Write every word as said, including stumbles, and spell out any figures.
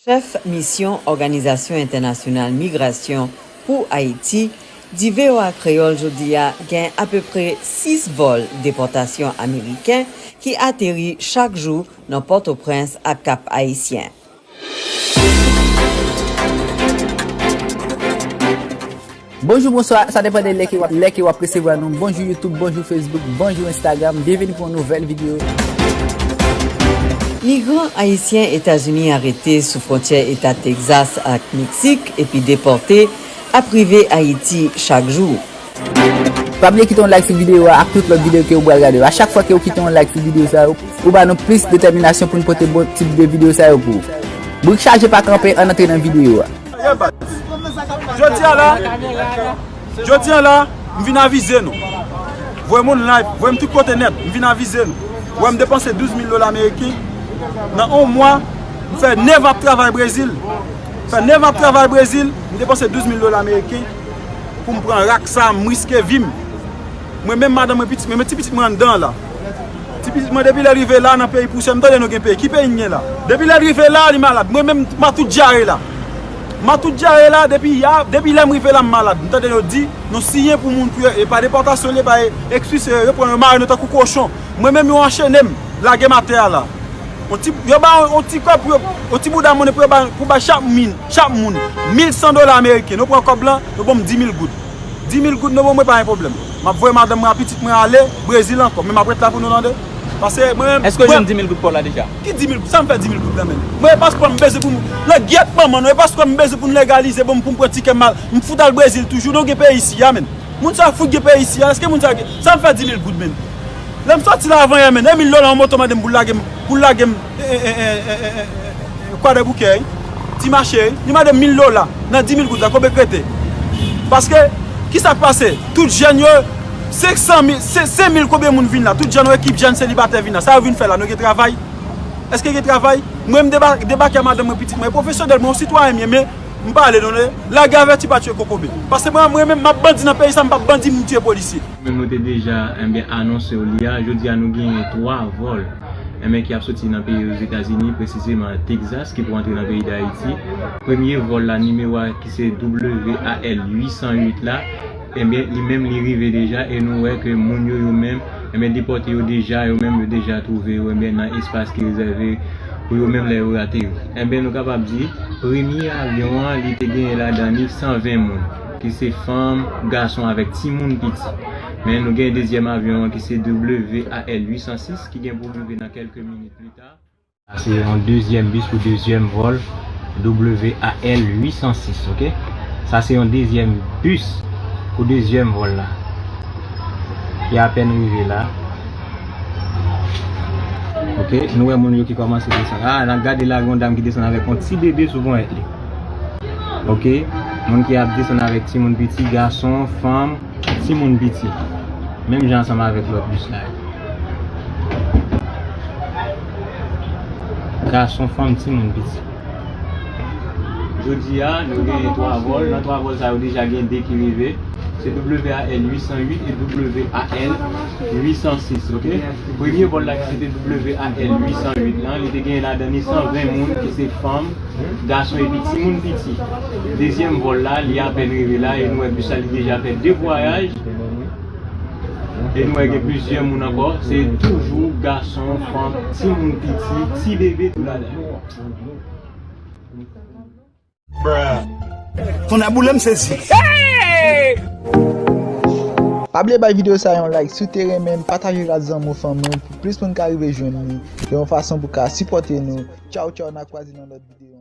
Chèf misyon Òganizasyon Entènasyonal Migrasyon pou Ayiti di V O A Kreyòl jodi a gen apeprè sis vòl depòtasyon ameriken ki ateri chak jou nan Pòtoprens ak Kap Ayisyen. Bonjou, bonswa, sa depann de lè ke w ap, lè ke w ap resevwa nou. Bonjou YouTube, bonjou Facebook, bonjou Instagram. Byenveni pou yon nouvèl videyo. Migran ayisyen Etazini arete sou fwontyè eta Texas ak Meksik epi depòte ap rive Ayiti chak jou. Pa bliye kite yon like sou videyo a ak tout lòt videyo ke ou pral gade yo. A chak fwa ke ou kite yon like sou videyo sa yo, ou ba nou plis detèminasyon pou n pote bon tip de videyo sa yo pou ou. Brik chaje pa kanpe, ann antre nan videyo a. Ye baz. Jodi a la, jodi a la, m vin avize nou. Voye moun live, voye m tout kote nèt, m vin avize nou. Wè m depanse douz mil dola ameriken. Nan yon mwa, m fè nèf an ap travay Brezil. Fè nèf an ap travay Brezil, m depanse douz mil dola ameriken pou m pran rak sa, m riske vi m. Mwen menm, madanm mwen, pitit mwen, men ti pitit mwen anndan an la. Ti pitit mwen, depi lè l rive la nan peyi pousyè, m tande nou gen peyi. Ki peyi n gen la? Depi lè l rive la, li malad. Mwen menm, m a tout dyare la. M a tout dyare la, depi ya, depi lè m rive la, m malad. M tande yo di, nou siyen pou moun, pou yo, e pa depòtasyon li ye, pa e, ekspilse yo, yo pran yo, mare nou tankou kochon. Mwen menm, yo anchene m, lage m atè a la. On ti, yo ba on, on ti kòb pou yo, on ti bouda monnen pou yo ba, pou bay chak min, chak moun mil san dola ameriken. Nou pran kòb lan, nou ban m di mil goud. Di mil goud, nou ban mwen, pa gen pwoblèm. M ap voye madanm mwen ak pitit mwen ale Brezil ankò, men m ap ret la pou nou tande. Paske mwen menm. Èske w jwenn di mil goud pa w la deja? Ki di mil goud? Sa m fè di mil goud la menm? Mwen, e paspò m bezwen pou m, nan gyèt manman nou, e paspò m bezwen pou n legalize, ban m, pou m pran tikè m al, m fout al Brezil toujou, nou gen peyi isi a menm. Moun sa fout gen peyi isi a, èske moun sa gen, sa m fè di mil goud menm? Lè m sòti la avan yè menm, e mil dola yon moto mande m pou l lage m, pou l lage m, e, e, Kwadèboukè, wi. Ti mache, wi. Li mande m mil dola nan di mil goud la, konbyen k rete? Paske, kisa k pase? Tout jèn yo, senk san mil, se, senk mil konbyen moun vin la? Tout jèn, yon ekip jèn selibatè vin la. Sa yo vin fè la? Nou gen travay? Èske gen travay? Mwen, m deba-, debake a madanm mwen, pitit mwen, pwofesyonèl, mwen, yon sitwayen m ye, men m pale nou, lage avèti pa tiye kokobe. Paske mwen, mwen menm, m ap bandi nan peyi sa, m p ap bandi pou m tiye polisye. Menm nou te deja, enben, anonse w li a. Jodi a, nou genyen twa vòl, enben, ki ap soti nan peyi Ozetazini, presizeman Texas, ki pou antre nan peyi Dayiti. Premye vòl la, nimewo a ki se W A L uit san uit la, enben, li menm, li rive deja, e nou wè ke moun yo, yo menm, enben, depòte yo deja, yo menm, yo deja twouve yo, enben, nan espas ki rezève pou yo menm lè yo ateri. Enben, nou kapab di, premye avyon an, li te genyen ladan li san ven moun, ki se fanm, gason avèk timoun piti. Men nou gen dezyèm avyon an ki se W A L uit san sis ki gen pou rive nan kèlke minit pita. Sa se yon dezyèm bis pou dezyèm vòl W A L uit san sis, oke? Sa se yon dezyèm bis pou dezyèm vòl la ki apèn rive la. Oke, nou wè moun yo ki kòmanse desann. A, n ap gade la, gen yon dam ki desann avèk yon ti bebe sou ponyèt li. Oke, moun ki ap desann avèk timoun piti, gason, fanm, timoun piti. Menm jan ansanm avèk lòt bis la yo. Gason, fanm, timoun piti. Jodi a, nou genyen twa vòl. Nan twa vòl sa yo, deja gen de ki rive. Se W A L uit san uit e W A L uit san sis, oke? Premye vòl la ki se te W A L uit san uit lan, li te genyen ladan li san ven moun ki se fanm, gason epi timoun piti. Dezyèm vòl la, li apèn rive la e nou wè bis la, li deja fè de vwayaj. E nou wè gen plizyè moun ankò, se toujou gason, fanm, timoun piti, ti bebe tou ladan. Tonnè boule m sezi. Pa bliye bay videyo sa yon like, si w te renmen, pataje l ak zanmi w, fanmi w, pou plis moun ka rive jwenn li, yon fason pou ka sipòte nou. Tchaw, tchaw, n a kwaze nan lòt videyo.